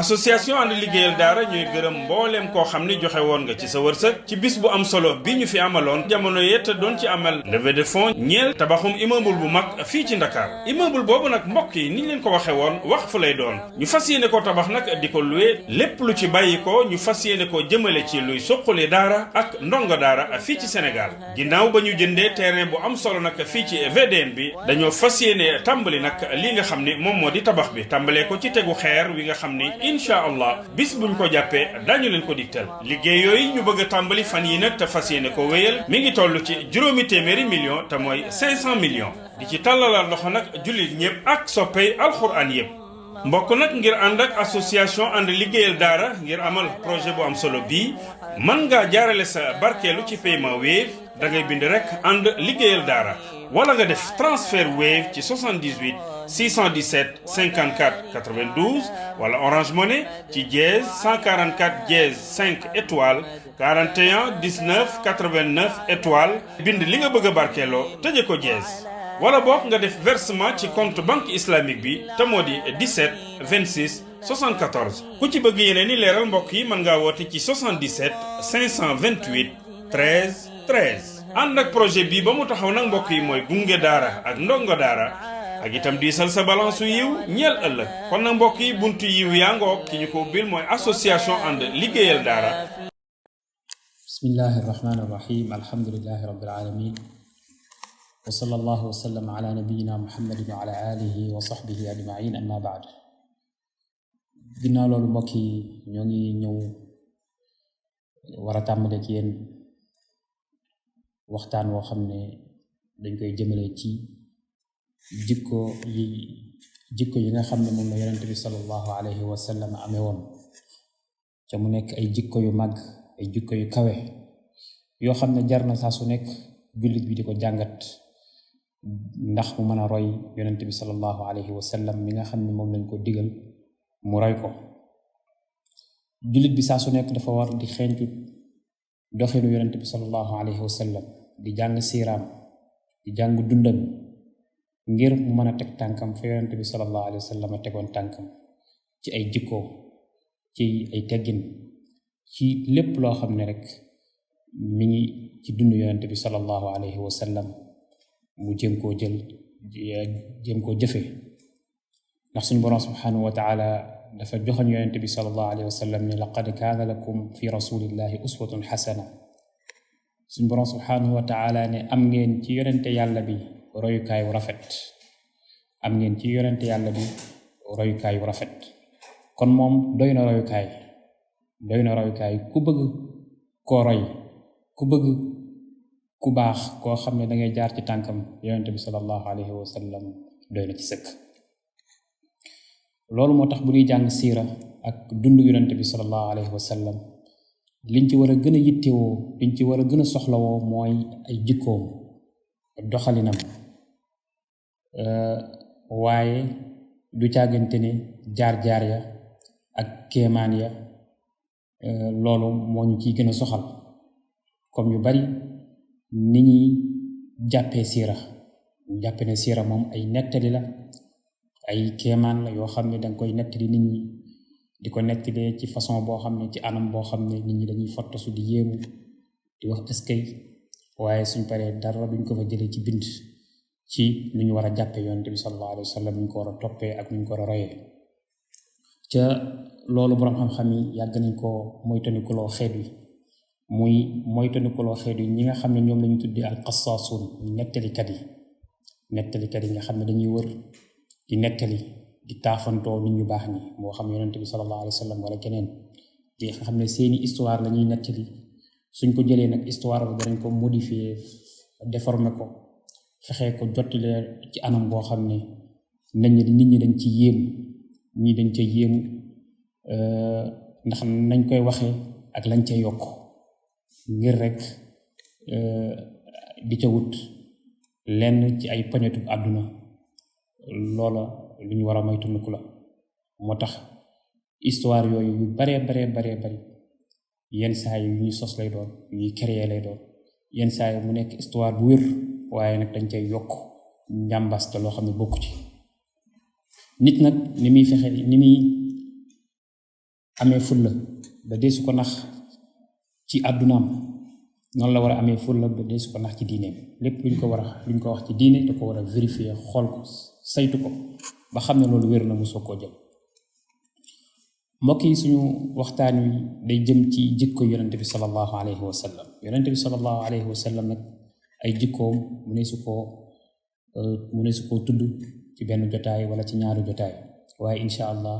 association ànd liggéeyal daara ñooy gërëm mbooleem koo xam ni joxe woon nga ci sa wërsëg ci bis bu am solo bi ñu fi amaloon jamono yett doon ci amal levée de fonds ñeel tabaxum immeuble bu mag fii ci Ndakaar immeuble boobu nag mbokk yi ni ñu leen ko waxe woon wax fu lay doon ñu fas yéene ko tabax nag di ko loué lépp lu ci bàyyi ko ñu fas yéene ko jëmale ci luy suqali daara ak ndongo daara fii ci Sénégal ginnaaw ba ñu jëndee terrain bu am solo nag fii ci VDN bi dañoo fas yéene tàmbali nag li nga xam ni moom moo di tabax bi tàmbalee ko ci tegu xeer wi nga xam ni incha allah bis buñ ko jàppee dañu leen ko digtal liggéey yooyu ñu bëgg a tàmbali fan yi nag te fas yéene ko wéyal mi ngi toll ci juróomi téeméeri millions te mooy 500 millions di ci tàllalal loxo nag jullit ñëpp ak soppey alxuraan yëpp mbokk nag ngir ànd ak association ànd liggéeyal daara ngir amal projet bu am solo bii mën ngaa jaarale sa barkeelu ci paiement Wave da ngay bind rek ànd liggéeyal daara wala nga def transfert Wave ci 78 617 54 92 wala Orange Money ci dièse 144 dièse 5 étoile 41 19 89 étoile bind li nga bëgg a barkeeloo tëje ko dièse wala boog nga def versement ci compte banque islamique bi te moo di 17 26 74 ku ci bëgg yeneen i leeral mbokk yi mën ngaa woote ci 77 528 13 13 ànd ak projet bi ba mu taxaw nag mbokk yi mooy gunge daara ak ndongo daara ak itam diisal sa balance yiw ñeel ëllëg kon nag mbokk yi buntu yiw yaa ngoog ki ñu ko ubbil mooy association ànd liggéeyal daara. bismillahi irrahmani irrahim alhamdulilahi rabbil alamin wa sallallahu wa sallam ala nabiyina muhammadin wa ala alihi wa sahbihi ajmain amma baad ginnaaw loolu mbokk yi ñoo ngi ñëw war a tàmbale ci yéen waxtaan woo xam ne dañ koy jëmale ci jikko yi nga xam ne moom la yonent bi sallallahu alayhi wa sallam amee woon ca mu nekk ay jikko yu mag ay jikko yu kawe yoo xam ne jar na saa su nekk jullit bi di ko jàngat ndax mu mën a roy yonent bi sallallahu alayhi wa sallam mi nga xam ne moom lañ ko digal mu roy ko jullit bi saa su nekk dafa war di xeeñtu doxinu yonent bi sallallahu alayhi wa sallam di jàng siiraam di jàng dundam ngir mu mën a teg tànkam fa yonent bi sallallahu alayhi wa sallam tegoon tànkam ci ay jikko ci ay teggin ci lépp loo xam ne rek mi ngi ci dund yonent bi sallallahu alayhi wa sallam mu jéem koo jëfe ndax suñu boroom subhanahu wa taala dafa joxoñ yonent bi sallallahu alayhi wa sallam ne laqad kaana lakum fi rasulillahi uswatun xasana suñu boroom subhanahu wa taala ne am ngeen ci yonente yàlla bi royukaay wu rafet am ngeen ci yonente yàlla bi royukaay wu rafet kon moom doy na royukaay ku bëgg koo roy ku bëgg ku baax koo xam ne dangay jaar ci tànkam yonente bi sallallahu alayhi wa sallam doy na ci sëkk loolu moo tax bu ñuy jàng siira ak dund yonente bi sallallahu alayhi wa sallam liñ ci war a gën a yittewoo liñ ci war a gën a soxlawoo mooy ay jikkoom doxalinam waaye du càggante ne jaar-jaar ya ak kéemaan ya loolu moo ñu ciy gën a soxal comme yu bari ni ñuy jàppee siira ñu jàppe ne siira moom ay nettali la ay kéemaan la yoo xam ne danga koy nettali nit ñi di ko nettalee ci façon boo xam ne ci anam boo xam ne nit ñi dañuy fottasu di yéemu di wax eskay waaye suñ paree dara duñ ko fa jëlee ci bind ci nu ñu war a jàppee yonent bi sallallahu alayhi wa sallam ñu ko war a toppee ak nu ñu ko war a royee ca loolu boroom xam-xam yi yàgg nañ ko moytandikuloo xeet wi muy moytandikuloo xeet wi ñi nga xam ne ñoom lañu tuddee al qassaasun nettalikat yi nga xam ne dañuy wër di nettali di taafantoo nit ñu baax ñi moo xam yonent bi sallallahu alayhi wa sallam wala keneen di nga xam ne seeni histoire la ñuy nettali suñ ko jëlee nag histoire bi danañ ko modifier déformer ko fexee ko jottalee ci anam boo xam ne nit ñi dañ ci yéem ñii dañ ca yéem ndax nañ koy waxee ak lañ ca yokk ngir rek di ca wut lenn ci ay poñetu àdduna loola lu ñu war a moytandiku la moo tax histoire yooyu yu baree bari yenn saa yi yu ñuy sos lay doon yu ñuy créer lay doon yenn saa yi mu nekk histoire bu wér waaye nag dañ cay yokk njàmbaste loo xam ne bokku ci nit nag ni muy amee fulla ba deesu ko nax ci àddunaam noonu la war a amee fulla ba deesu ko nax ci diineem lépp luñ ko wax ci diine da ko war a vérifier xool ko saytu ko ba xam ne loolu wér na mu soog koo jël. mbokk yi suñu waxtaan wi day jëm ci jikko yonente bi sallallahu alayhi wa sallam. yonente bi sallallahu alayhi wa sallam nag ay jikkoom mu ne su koo tudd ci benn jotaay wala ci ñaari jotaay, waaye incha allah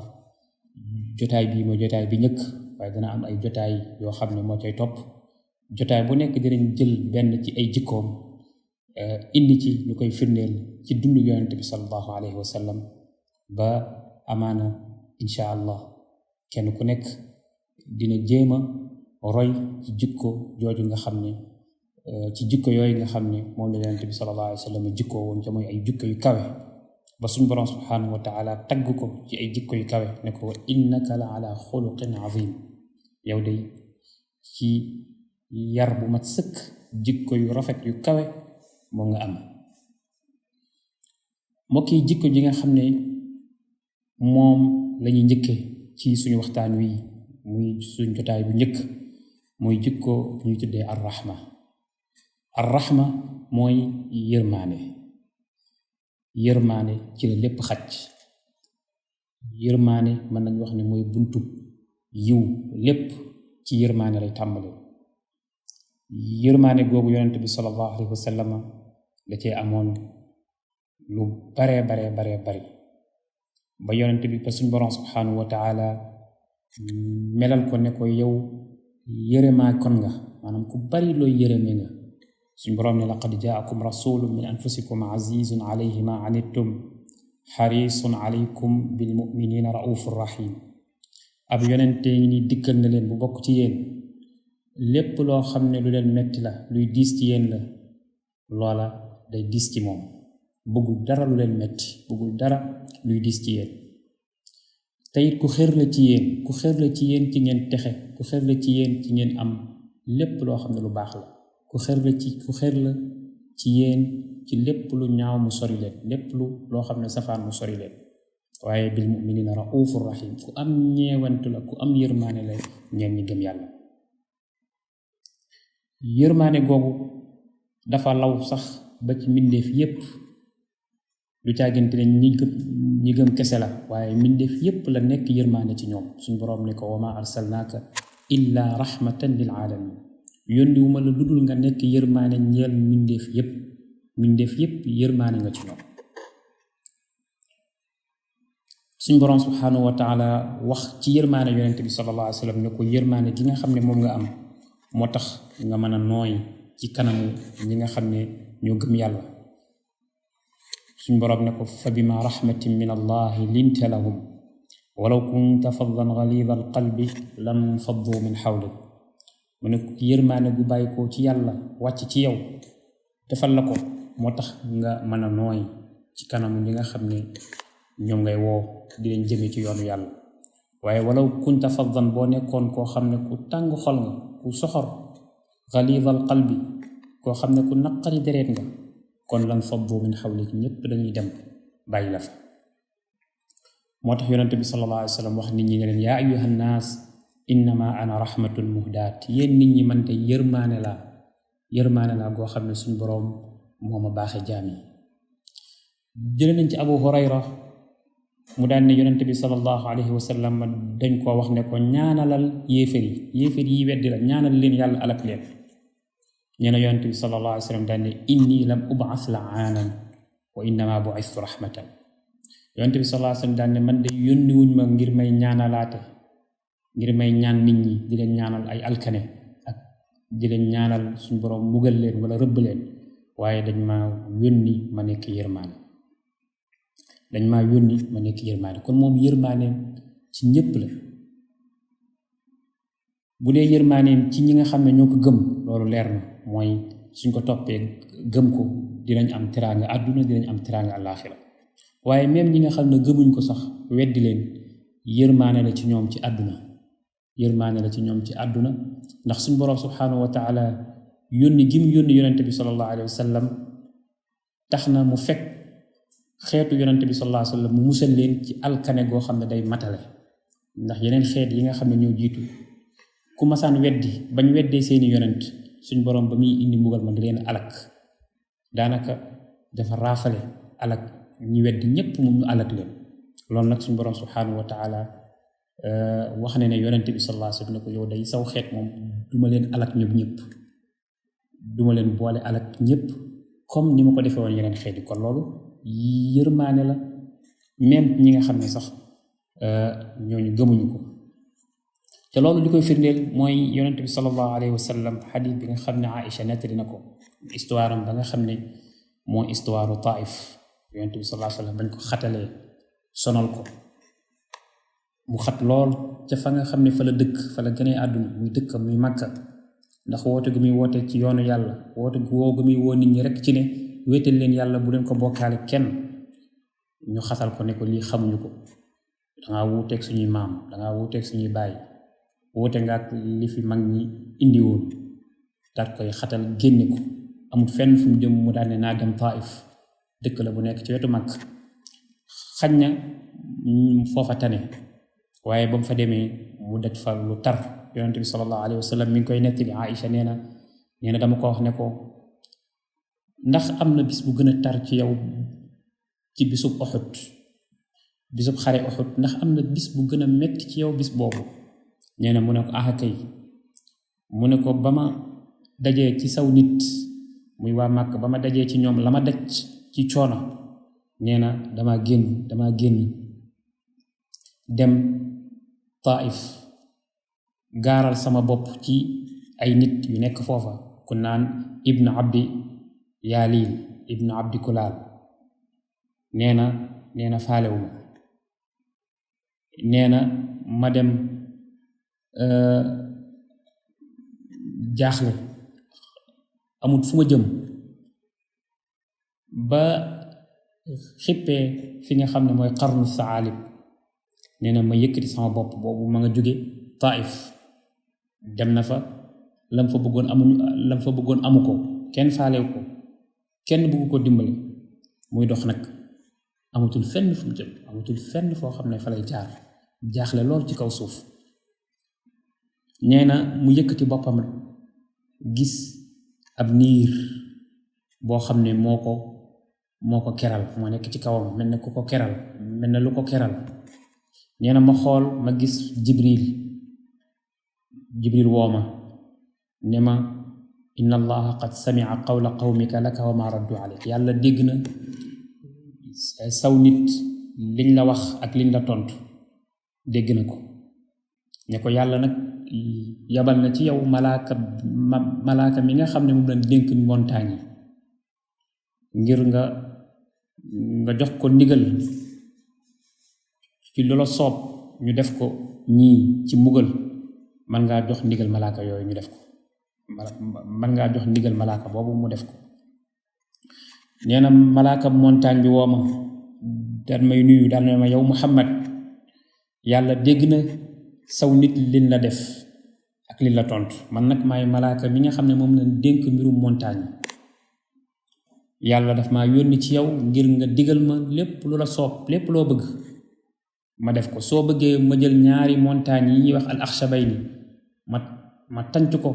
jotaay bii mooy jotaay bi njëkk, waaye dana am ay jotaay yoo xam ne moo cay topp. jotaay bu nekk dinañ jël benn ci ay jikkoom indi ci ñu koy firndeel ci dundu yonente bi sallallahu alayhi wa sallam ba amaana incha allah kenn ku nekk dina jéem a roy ci jikko jooju nga xam ne ci jikko yooyu nga xam ne moom la yonente bi sallallahu alayhi wa sallam jikkoo woon ca mooy ay jikko yu kawe ba suñ borom subhanahu wa taala tagg ko ci ay jikko yu kawe ne ko innaka la ala xuluqin azim, yow day ci yar bu mat sëkk jikko yu rafet yu kawe moo nga am. mbokk yi jikko ji nga xam ne moom lañuy njëkke ci suñu waxtaan wi muy suñ jotaay bu njëkk muy jikko bu ñuy tuddee arrahma mooy yërmaane ci la lépp xaj. yërmaane mën nañ wax ne mooy buntu yiw, lépp ci yërmaane lay tàmbale. yërmaane googu yonente bi sallallahu alayhi wa sallam da cee amoon lu bare ba yonente bi ba suñ borom subhanahu wa taala melal ko ne ko yow yërëmaa kon nga, maanaam ku bari looy yërëme nga. suñ borom ne laqad jaakum rasulun min anfusikum azizun alayhi ma anittum xarisun alaykum bil muminina raufur rahim. ab yonente ngi ni dikkal na leen bu bokk ci yéen, lépp loo xam ne lu leen metti la, luy diis ci yéen la, loola day diis ci moom. bëggul dara lu leen metti, bëggul dara luy diis ci yéen. te it ku xër la ci yéen ci ngeen texe, ku xër la ci yéen ci ngeen am lépp loo xam ne lu baax la. ku xër la ci yéen ci lépp lu ñaaw mu sori leen, lépp loo xam ne safaan mu sori leen. waaye bil muminina raufur rahim, ku am ñeewantu la, ku am yërmaane la ñeen ñi gëm yàlla. yërmaane googu dafa law sax ba ci mbindeef yépp, du caagante ne ñi gëm kese la, waaye mbindeef yépp la nekk yërmaane ci ñoom. suñ boroom ne ko wa ma arsalnaaka illa rahmatan lil alamin, yónniwuma la ludul nga nekk yërmaane ñeel mbindeef yépp yërmaane nga ci ñoom. suñ boroom subhanahu wa taala wax ci yërmaane yonente bi sallallahu alayhi wa sallam ne ko yërmaane gi nga xam ne moom nga am moo tax nga mën a nooy ci kanamu ñi nga xam ne ñoo gëm yàlla. suñ boroom ne ko fa bima rahmatin min allahi linta lahum walaw kunta faddan galida al qalbi lam faddu min hawlik. mu ne yërmaane gu bàyyi ko ci yàlla wàcc ci yow defal la ko moo tax nga mën a nooy ci kanamu ñi nga xam ne ñoom ngay woo di leen jëme ci yoonu yàlla. waaye walaw kunta faddan boo nekkoon koo xam ne ku tàng xol nga, ku soxor, galidal qalbi koo xam ne ku naqari deret nga, kon lan faddu min hawlik, ñépp dañuy dem bàyyi la fa. moo tax yonente bi sallallahu alayhi wa sallam wax nit ñi ne leen yaa ayyuhan naas innama ana rahmatul muhdaat, yéen nit ñi man te yërmaane laa goo xam ne suñ boroom moo ma baaxe jaam yi. jële nañ ci Abu Hurayra mu daan ne yonente bi sallallahu alayhi wa sallam dañ koo wax ne ko ñaanalal yéefar yi weddi la, ñaanal leen yàlla alak leen. ñu ne yonente bi sallallahu alayhi wa sallam daan ne inni lam ub'as la'aanan wa innama bu'istu rahmatan. yonente bi sallallahu alayhi wa sallam daan ne man de yónni wuñ ma ngir may ñaanalaate, ngir may ñaan nit ñi di leen ñaanal ay alkane ak di leen ñaanal suñ boroom mugal leen wala rëbb leen, waaye dañ maa yónni ma nekk yërmaane. kon moom yërmaaneem ci ñépp la. bu dee yërmaaneem ci ñi nga xam ne ñoo ko gëm, loolu leer na, mooy suñ ko toppee gëm ko dinañ am teraanga àdduna, dinañ am teraanga àllaaxira. waaye même ñi nga xam ne gëmuñ ko sax weddi leen, yërmaane la ci ñoom ci àdduna, ndax suñ boroom subhanahu wa taala yónni gi mu yónni yonente bi sallallahu alayhi wa sallam tax na mu fekk xeetu yonente bi sallallahu alayhi wa sallam mu musal leen ci alkane goo xam ne day matale. ndax yeneen xeet yi nga xam ne ñoo jiitu ku masaan weddi bañ weddee seeni yonent suñ boroom ba muy indi mbugal ma di leen alak daanaka dafa raafale alak ñi weddi ñépp mu ñu alak leen loolu nag suñ boroom subhanahu wa taala wax ne ne yonent bi sallallahu alayhi wa sallam ne ko yow day saw xeet moom duma leen alak ñoom ñëpp duma leen boole alak ñëpp comme ni ma ko defee woon yeneen xeet yi kon loolu yërmaane la même ñi nga xam ne sax ñooñu gëmuñu ko te loolu li koy firndeel mooy yonent bi sallallahu alayhi wa sallam xadis bi nga xam ne Aïcha nettali na ko histoire am ba nga xam ne mooy histoire u Taif yonent bi sallallahu alayhi wa sallam bañ ko xatalee sonal ko mu xat lool ca fa nga xam ne fa la dëkk fa la gënee àdduna muy dëkkam muy Makka ndax woote gu muy woote ci yoonu yàlla woote gu muy woo nit ñi rek ci ne wéetal leen yàlla bu leen ko bokkaale kenn ñu xatal ko ne ko lii xamuñu ko dangaa wuuteeg suñuy maam dangaa wuuteeg suñuy baay wuute nga ak li fi mag ñi indi woon daat koy xatal génne ko amul fenn fu mu jëm mu daal ne naa dem Taif dëkk la bu nekk ci wetu Makka xañ na foofa tane waaye ba mu fa demee mu daj fa lu tar yonent bi sallallahu alayhi wa sallam mi ngi koy nettali Aïcha nee na dama ko wax ne ko ndax am na bis bu gën a tar ci yow ci bisub Uhud bisub xare Uhud ndax am na bis bu gën a metti ci yow bis boobu nee na mu ne ko kay mu ne ko ba ma dajee ci saw nit muy waa Màkk ba ma dajee ci ñoom la ma daj ci coono nee na dama génn dem Taif gaaral sama bopp ci ay nit yu nekk foofa ku naan ibnu abdi yaalil ibnu abdi kulaal nee na faalewuma nee na ma dem jaaxle amut fu ma jëm ba xippee fi nga xam ne mooy qarnu saalib nee na ma yëkkati sama bopp boobu ma nga jóge Taif dem na fa lam fa bëggoon amu ko kenn faalew ko kenn bëggu ko dimbale muy dox nag amatul fenn fu mu jëm amatul fenn foo xam ne fa lay jaar jaaxle lool ci kaw suuf nee na mu yëkkati boppam gis ab niir boo xam ne moo ko keral moo nekk ci kawam mel ne ku ko keral mel ne lu ko keral nee na ma xool ma gis jibril wooma ne ma inna allaha qad sami'a qawla qawmika laka wa ma raddu alayk yàlla dégg na saw nit liñ la wax ak liñ la tontu dégg na ko ne ko yàlla nag yabal na ci yow malaaka mi nga xam ne moom lañ dénk montagne yi ngir nga jox ko ndigal ci loola soob ñu def ko ñii ci mbugal man ngaa jox ndigal malaaka yooyu ñu def ko man ngaa jox ndigal malaaka boobu mu def ko nee na malaaka montagne bi woo ma daan may nuyu daan ma yow Muhammad yàlla dégg na saw nit liñ la def ak liñ la tontu man nag maay malaaka mi nga xam ne moom lañ dénk mbirum montagne yàlla daf maa yónni ci yow ngir nga digal ma lépp lu la soob lépp loo bëgg ma def ko soo bëggee ma jël ñaari montagne yi ñuy wax al axshabayni ma tanc ko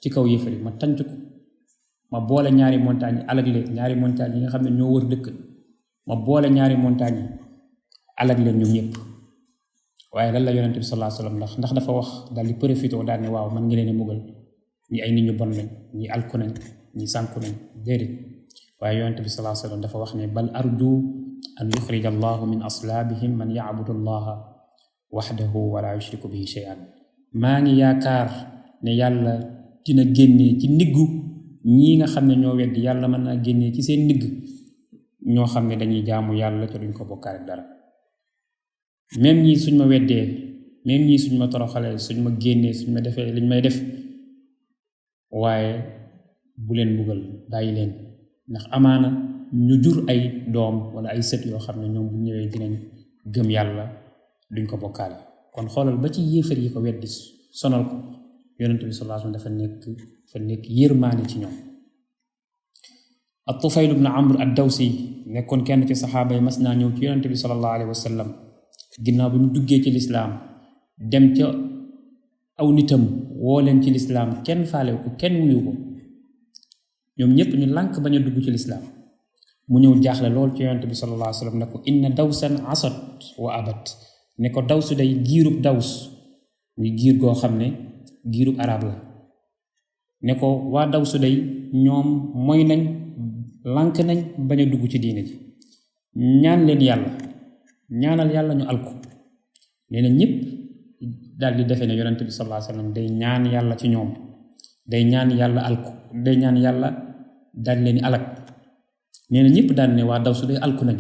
ci kaw yëfari ma tanc ko ma boole ñaari montagne yi alag leen ñaari montagne yi nga xam ne ñoo wër dëkk ma boole ñaari montagne yi alag leen ñoom ñëpp waaye lan la yonent bi sallallahu alayhi wasallam ndax dafa wax daal di profité daal ne waaw man ngi leen a mugal ñi ay nit ñu bon lañ ñi alku nañ ñi sànku nañ déedéet waaye yonent bi sallallahu alayhi wasallam dafa wax ne bal arju an yukhrija allahu min aslaabihim man ya'budu allaha wahdahu wala yushriku bihi shay'an maa ngi yaakaar ne yàlla dina génnee ci ndiggu ñii nga xam ne ñoo weddi yàlla mën naa génnee ci seen ndigg ñoo xam ne dañuy jaamu yàlla te duñ ko bokkaale dara même ñii suñ ma weddee même ñii suñ ma toroxalee suñ ma génnee suñ ma defee liñ may def waaye bu leen mbugal bàyyi leen ndax amaana ñu jur ay doom wala ay sët yoo xam ne ñoom bu ñëwee dinañ gëm yàlla duñ ko bokkaale kon xoolal ba ci yéefar yi ko weddi sonal ko yonent bi sallallahu alayhi wasallam dafa nekk yërmaane ci ñoom at-Tufayl ibn Amr ad-Dawsi nekkoon kenn ci saxaaba yi mas naa ñëw ci yonent bi sallallahu alayhi wasallam ginnaaw bi mu duggee ci lislaam dem ca aw nitam woo leen ci lislaam kenn faale ko kenn wuyu ko ñoom ñépp ñu lànk bañ a dugg ci lislaam mu ñëw jaaxle lool ci yonent bi sallallahu alayhi wa sallam ne ko inna dawsan asat wa abat ne ko dawsu day giirub daws muy giir goo xam ne giirub arab la ne ko waa dawsu day ñoom mooy nañ lànk nañ bañ a dugg ci diine ji ñaan leen yàlla ñaanal yàlla ñu alku nee na ñépp daal di defee ne yonent bi sallallahu alayhi wa sallam day ñaan yàlla ci ñoom day ñaan yàlla alku day ñaan yàlla daal leen di alak nee na ñépp daal ne waa dawsu day alku nañ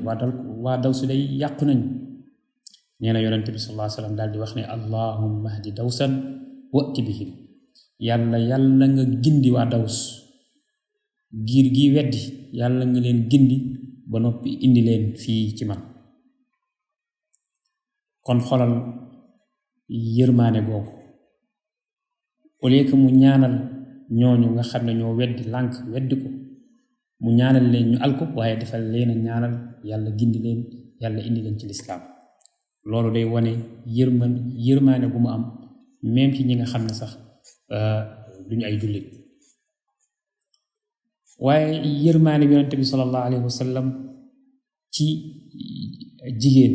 waa dawsu day yàqu nañ nee na yonent bi sallallahu alayhi wa sallam daal di wax ne allahumma hdi dawsan wa'ti bihim yàlla nga gindi waa daws giir gi weddi yàlla nga leen gindi ba noppi indi leen fii ci man kon xolal yërmaane googu au lieu que mu ñaanal ñooñu nga xam ne ñoo weddi lànk weddi ko mu ñaanal leen ñu alko waaye defal leen a ñaanal yàlla gindi leen yàlla indi leen ci lislaam loolu day wane yërmaane gu mu am même ci ñi nga xam ne sax duñu ay jullit waaye yërmaane yonente bi sallallahu alayhi wa sallam ci jigéen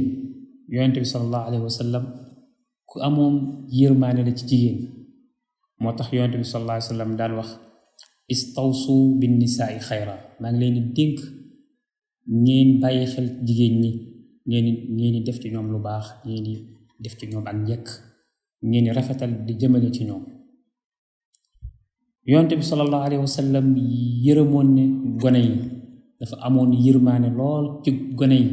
yonente bi sallallahu alayhi wa sallam ku amoon yërmaane la ci jigéen moo tax yonente bi sallallahu alayhi wa sallam daan wax istawsu bin nisaai xayra maa ngi leen di dénk ngeen bàyyi xel jigéen ñi ngeen di def ci ñoom lu baax ngeen di def ci ñoom ak njëkk ngeen di rafetal di jëmale ci ñoom yonent bi sallallahu alayhi wa sallam yërëmoon ne gone yi dafa amoon yërmaane lool ci gone yi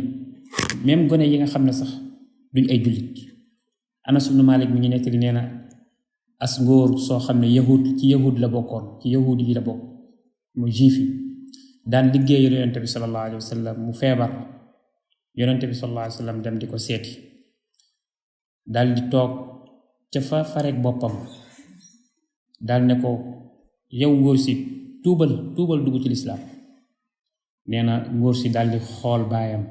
même gone yi nga xam ne sax duñ ay jullit Anas ibn Malik mi ngi nettali nee na as ngóor soo xam ne yahud la bokkoon ci yahud yi la bokk mu juif yi daan liggéeyal yonent bi sallallahu alayhi wa sallam mu feebar yonent bi sallallahu alayhi wa sallam dem di ko seeti dal di toog ca fa farek boppam dal ne ko yow ngóor si tuubal dugg ci lislaam nee na ngóor si dal di xool baayam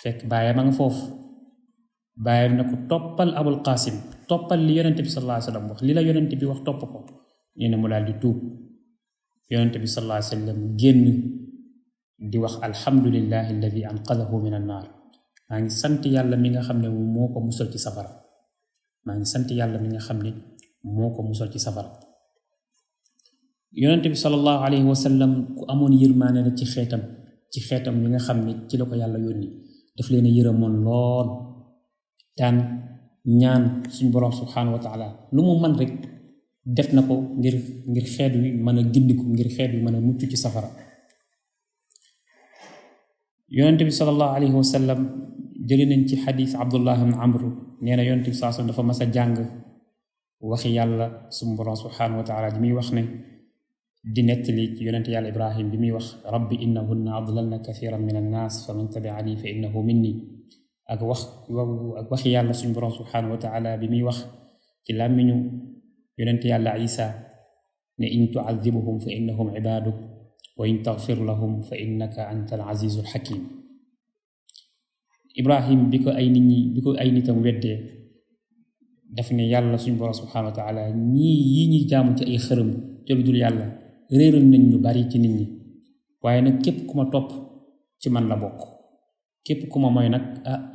fekk baayam a nga foofu baayam ne ko toppal abul qasim toppal li yonent bi sallallahu alayhi wa sallam wax li la yonent bi wax topp ko nee na mu daal di tuub yonent bi sallallahu alayhi wa sallam génn di wax alhamdulillahi alladi anqadahu min annaar maa ngi sant yàlla mi nga xam ne moo ko musal ci safara maa ngi sant yàlla mi nga xam ne moo ko musal ci safara yonent bi sallallahu alayhi wa sallam ku amoon yërmaane la ci xeetam yi nga xam ne ci la ko yàlla yónni daf leen a yërëmoon lool daan ñaan suñ borom subhanahu wa taala lu mu man rek def na ko ngir xeet wi mën a gindiku ngir xeet wi mën a mucc ci safara yonent bi sallallahu alayhi wa sallam jëli nañ ci xadis abdullah ibn amr nee na yonent bi sallallahu alayhi wa sallam dafa mas a jàng waxi yàlla suñ borom subhanahu wa taala ji muy wax ne di nettali ci yonent yàlla ibrahim bi muy wax rabbi innahunna adlalna kathiran min annas fa man tabi'ani fa innahu minni ak waxi yàlla suñ borom subhanahu wa taala bi muy wax ci làmmiñu yonent yàlla isa ne in tu'adhibuhum fa innahum ibaduk wa in taghfir lahum fa innaka anta al-azizu al-hakim ibrahim bi ko ay nitam weddee daf ne yàlla suñ borom subhanahu wa taala ñii ñi jaamu ci ay xërëm te lu dul yàlla réeral nañ ñu bari ci nit ñi waaye nag képp ku ma topp ci man la bokk képp ku ma mooy nag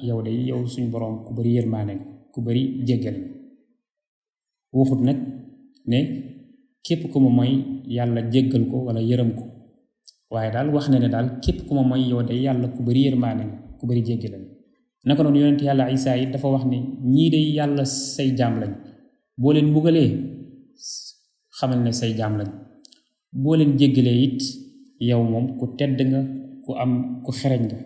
yow de yow suñ borom ku bari yërmaane ku bari jéggal waxut nag ne képp ku ma mooy yàlla jéggal ko wala yërëm ko waaye daal wax na ne daal képp ku ma mooy yow de yàlla ku bari yërmaane ku bari jéggal naka noonu yonent yàlla Isaa yi dafa wax ne ñii de yàlla say jaam lañ boo leen mbugalee xamal ne say jaam lañ boo leen jéggalee it yow moom ku tedd nga ku xereñ nga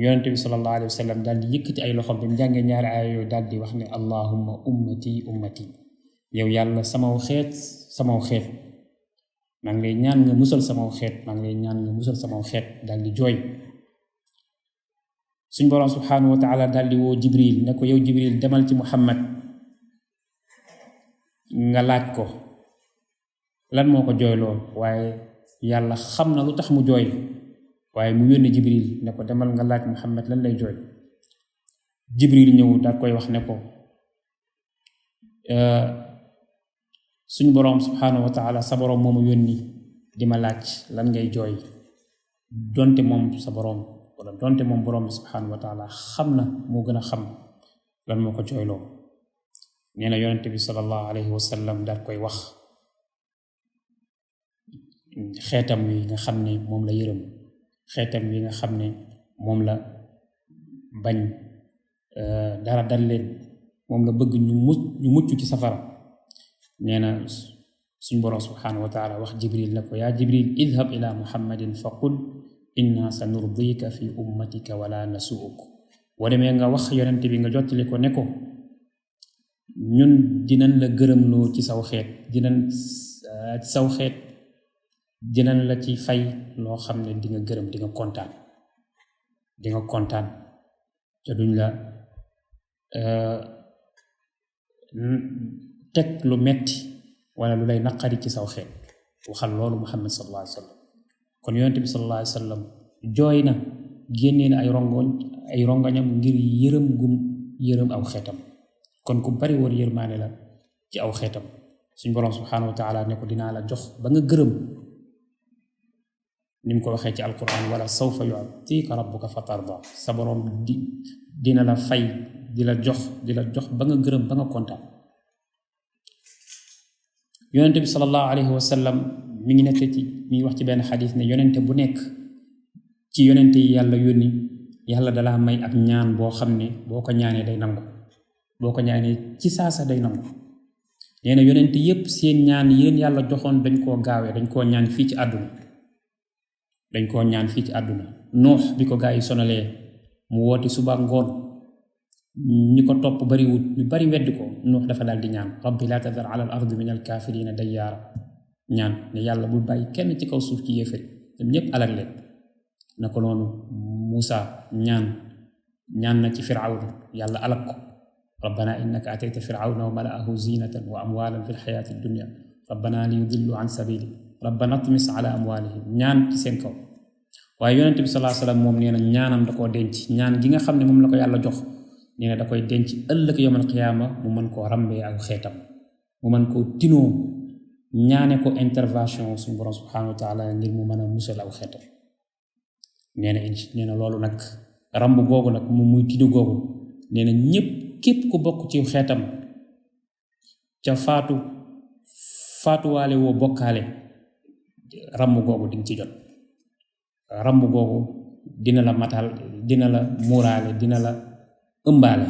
yonent bi sallallahu alayhi wa sallam daal di yëkkati ay loxoom bi mu jàngee ñaari aaya yooyu daal di wax ne allahumma ummati yow yàlla samaw xeet maa ngi lay ñaan nga musal samaw xeet daal di jooy suñ boroom subhanahu wa taala daal di woo jibril ne ko yow jibril demal ci muhammad nga laaj ko lan moo ko jooyloo waaye yàlla xam na lu tax mu jooy waaye mu yónni jibril ne ko demal nga laaj muhammad lan lay jooy Jibril ñëw daal koy wax ne ko suñu boroom subhaanahu wa taala sa boroom moomu yónni di ma laaj lan ngay jooy, donte moom sa boroom wala donte moom boroom bi subhaanahu wa taala xam na moo gën a xam lan moo ko jooyloo. nee na yonente bi sallallahu alayhi wa sallam daal koy wax xeetam wi nga xam ne moom la yërëm, xeetam wi nga xam ne moom la bañ dara dal leen, moom la bëgg ñu mucc ci safara. nee na suñ boroom subhaanahu wa taala wax Jibril ne ko yaa Jibril idhab ila muhammadin fa qul inna sa nurdika fi ummatika wala nasuuk. boo demee nga wax yonente bi nga jottali ko ne ko ñun dinañ la gërëmloo ci saw xeet, dinañ la ci fay loo xam ne di nga gërëm, di nga kontaan te duñ la teg lu metti wala lu lay naqari ci saw xeet. waxal loolu Muhammad sallallahu alayhi wa sallam. kon yonente bi sallallahu alayhi wa sallam jooy na, génnee na ay rongañam ngir yërëm aw xeetam. kon ku bari woon yërmaane la ci aw xeetam. suñ boroom subhaanahu wa taala ne ko dinaa la jox ba nga gërëm, ni mu ko waxee ci alquran wala sawfa yu'tika rabbuka fatarda. sa boroom dina la fay, di la jox ba nga gërëm, ba nga kontaan. yonente bi sallallahu alayhi wa sallam mi ngi wax ci benn xadis ne yonente bu nekk ci yonente yi yàlla yónni, yàlla dalaa may ab ñaan boo xam ne boo ko ñaanee day nangu, boo ko ñaanee ci saasa day nangu. nee na yonente yépp seen ñaan yéen yàlla joxoon dañ koo gaawee, dañ koo ñaan fii ci àdduna. Nuux bi ko gaa yi sonalee mu woote suba ngoon, ñi ko topp bariwut, ñu bari weddi ko. Nuux dafa daal di ñaan rabbi laa tadar ala al ardi min al kaafirina dayyaara, ñaan ne yàlla bul bàyyi kenn ci kaw suuf ci yéefari, ñoom ñépp alal leen. na ko noonu Muusa ñaan na ci Firawna, yàlla alak ko. rabbana innaka atayta firawna wa mala'ahu zinatan wa amwalan fi lxayaati dunya rabbana li yudillu an sabili rabbana tmis ala amwalihim, ñaan ci seen kaw. waaye yonente bi sallallahu alayhi wa sallam moom nee na ñaanam da koo denc, ñaan gi nga xam ne moom la ko yàlla jox nee na da koy denc ëllëg yawmal qiyaama mu mën koo rambee ak xeetam, mu mën koo tinoo, ñaane ko intervention suñu borom subhanahu wa taala ngir mu mën a musal aw xeetam. nee na loolu nag ramb googu nag mu muy tinu googu nee na képp ku bokk ci xeetam ca faatuwaale woo bokkaale, ramm googu di nga ci jot. ramm googu dina la matal, dina la muuraale, dina la ëmbaale.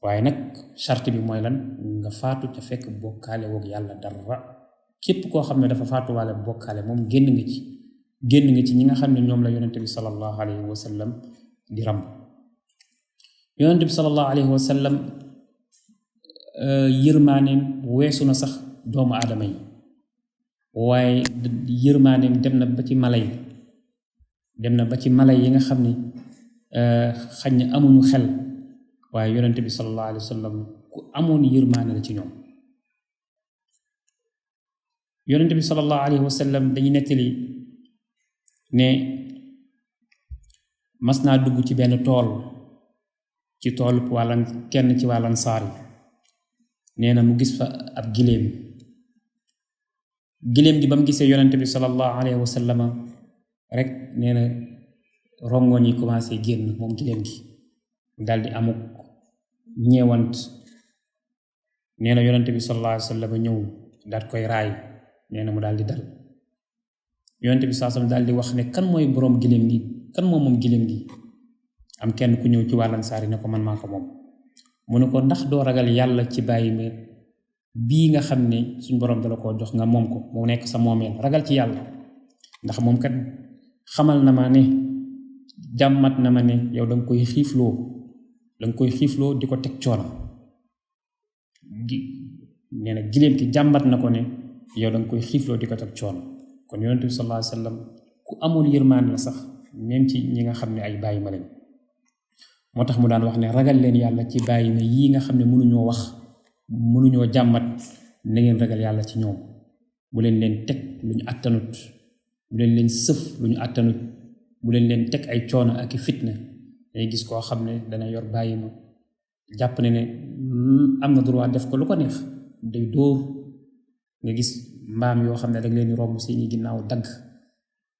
waaye nag charte bi mooy lan? nga faatu ca fekk bokkaale woog yàlla dara. képp koo xam ne dafa faatuwaale bokkaale moom génn nga ci ñi nga xam ne ñoom la yonente bi sallallahu alayhi wa sallam di ramm. yonente bi sallallahu alayhi wa sallam yërmaaneem weesu na sax doomu aadama yi, waaye yërmaaneem dem na ba ci mala yi nga xam ni xañ na amuñu xel, waaye yonente bi sallallahu alayhi wa sallam ku amoon yërmaane la ci ñoom. yonente bi sallallahu alayhi wa sallam dañuy nettali ne mas naa dugg ci benn tool, ci toolu kenn ci wàllan saar yi. nee na mu gis fa ab giléem gi ba mu gisee yonente bi sallallahu alayhi wa sallama rek nee na rongoñ yi commencé génn moom giléem gi daal di amuk ñeewant. nee na yonente bi sallallahu alayhi wa sallama ñëw daal koy raay, nee na mu daal di dal. yonente bi sallallahu alayhi wa sallam daal di wax ne kan mooy boroom giléem gi, kan moom giléem gi. am kenn ku ñëw ci wàllan saar yi ne ko man maa ko moom. mu ne ko ndax doo ragal yàlla ci bàyyi me bii nga xam ne suñ boroom dala koo jox nga moom ko mu nekk sa moomeel, ragal ci yàlla. ndax moom kat xamal na ma ne, jàmmat na ma ne yow danga koy xiifloo di ko teg coono. nee na giléem ki jàmbat na ko ne yow danga koy xiifloo di ko teg coono. kon yonent bi sallallahu alayhi wa sallam ku amoon yërmaan la sax même ci ñi nga xam ne ay bàyyi ma lañ. moo tax mu daan wax ne ragal leen yàlla ci bàyyi ma yii nga xam ne mënuñoo wax, mënuñoo jàmbat, na ngeen ragal yàlla ci ñoom. bu leen teg lu ñu àttanut, bu leen sëf lu ñu àttanut, bu leen teg ay coono ak i fitna. day gis koo xam ne dana yor bàyyi ma jàpp ne am na droit def ko lu ko neex day dóor. nga gis mbaam yoo xam ne dag leen di romb seeni ginnaaw dagg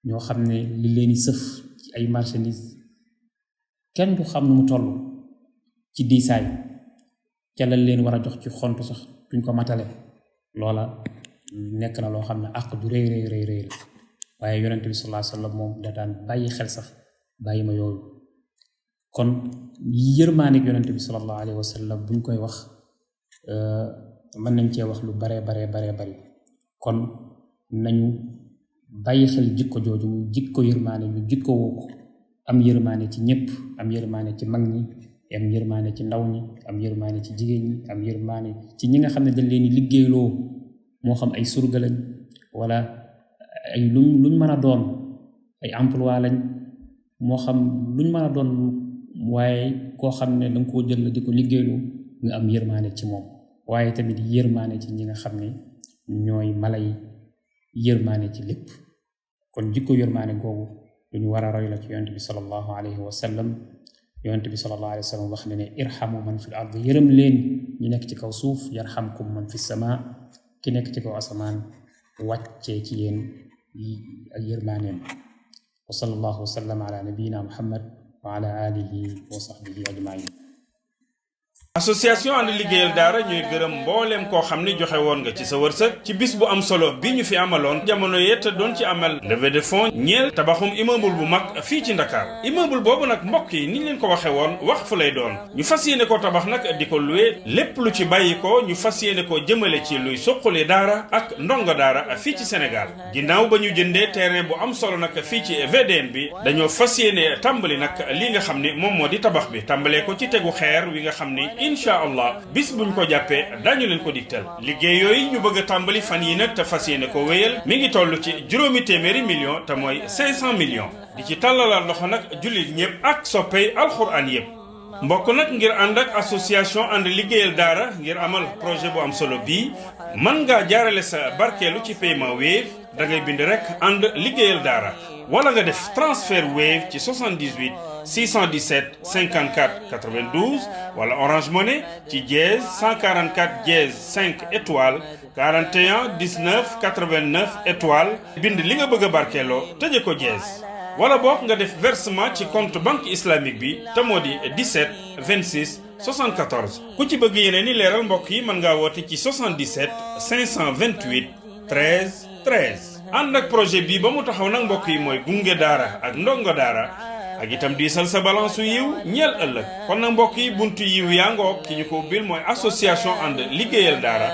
ñoo xam ne li leen di sëf ci ay marchandises kenn du xam nu mu toll ci diisaay ca lañ leen war a jox ci xont sax duñ ko matale. loola nekk na loo xam ne àq ju rëy la waaye yonent bi sallallahu alayhi wasallam moom da daan bàyyi xel sax bàyyi ma yooyu. kon yërmaanik yonent bi sallallahu alayhi wasallam buñ koy wax mën nañ cee wax lu bare bari kon nañu bàyyi xel jikko jooju muy jikko yërmaane ñu jikko woo ko am yërmaane ci ñépp am yërmaane ci mag ñi am yërmaane ci ndaw ñi am yërmaane ci jigéen ñi am yërmaane ci ñi nga xam ne dañ leen di liggéeyloo moo xam ay surga lañ wala ay luñ mën a doon ay emploi lañ moo xam luñ mën a doon waaye koo xam ne danga koo jël di ko liggéeyloo nga am yërmaane ci moom waaye tamit yërmaane ci ñi nga xam ne ñooy mala yi yërmaane ci lépp. kon jikko yërmaane googu lu ñu war a roy la ci yonent bi sallallahu alayhi wa sallam. yonent bi sallallahu alayhi wa sallam wax ne irhamu man fil ard yërëm leen ñi nekk ci kaw suuf yarhamkum man fi sama ki nekk ci kaw asamaan wàccee ci yéen ak yërmaaneem. wa sallallahu wa sallam ala nabiyyina muhammad wa ala alihi wa sahbihi ajmain. association ànd liggéeyal daara ñuy gërëm mbooleem koo xam ni joxe woon nga ci sa wërsëg ci bis bu am solo bi ñu fi amaloon jamono yett doon ci amal levée de fonds ñeel tabaxum immeuble bu mag fii ci Ndakaar. immeuble boobu nag mbokk yi niñ leen ko waxe woon waqf lay doon ñu fas yéene ko tabax nag di ko loué lépp lu ci bàyyi ko ñu fas yéene ko jëmale ci luy suqali daara ak ndongo daara fii ci Sénégal. ginnaaw ba ñu jëndee terrain bu am solo nag fii ci VDN bi dañoo fas yéene tàmbali nag li nga xam ni moom moo di tabax bi tàmbalee ko ci tegu xeer wi nga xam ni incha allah bis buñ ko jàppee dañu leen ko digtal. liggéey yooyu ñu bëgg a tàmbali fan yi nag te fas yéene ko wéyal mi ngi toll ci juróomi téeméeri millions te mooy 500 millions di ci tàllalal loxo nag jullit ñëpp ak soppey alxuraan yëpp. mbokk nag ngir ànd ak association ànd liggéeyal daara ngir amal projet bu am solo bii mën ngaa jaarale sa barkeelu ci paiement Wave da ngay bind rek ànd liggéeyal daara wala nga def transfert Wave ci 78 617 54 92 wala Orange Money ci dièse 144 dièse 5 étoile 41 19 89 étoile bind li nga bëgg a barkeeloo tëje ko dièse. wala boog nga def versement ci compte banque islamique bi te moo di 17 26 74. ku ci bëgg yeneen i leeral mbokk yi mën ngaa woote ci 77 528 13 13. ànd ak projet bii ba mu taxaw nag mbokk yi mooy gunge daara ak ndongo daara ak itam diisal sa balance yiw ñeel ëllëg. kon nag mbokk yi buntu yiw yaa ngoog ki ñu ko ubbil mooy association ànd liggéeyal daara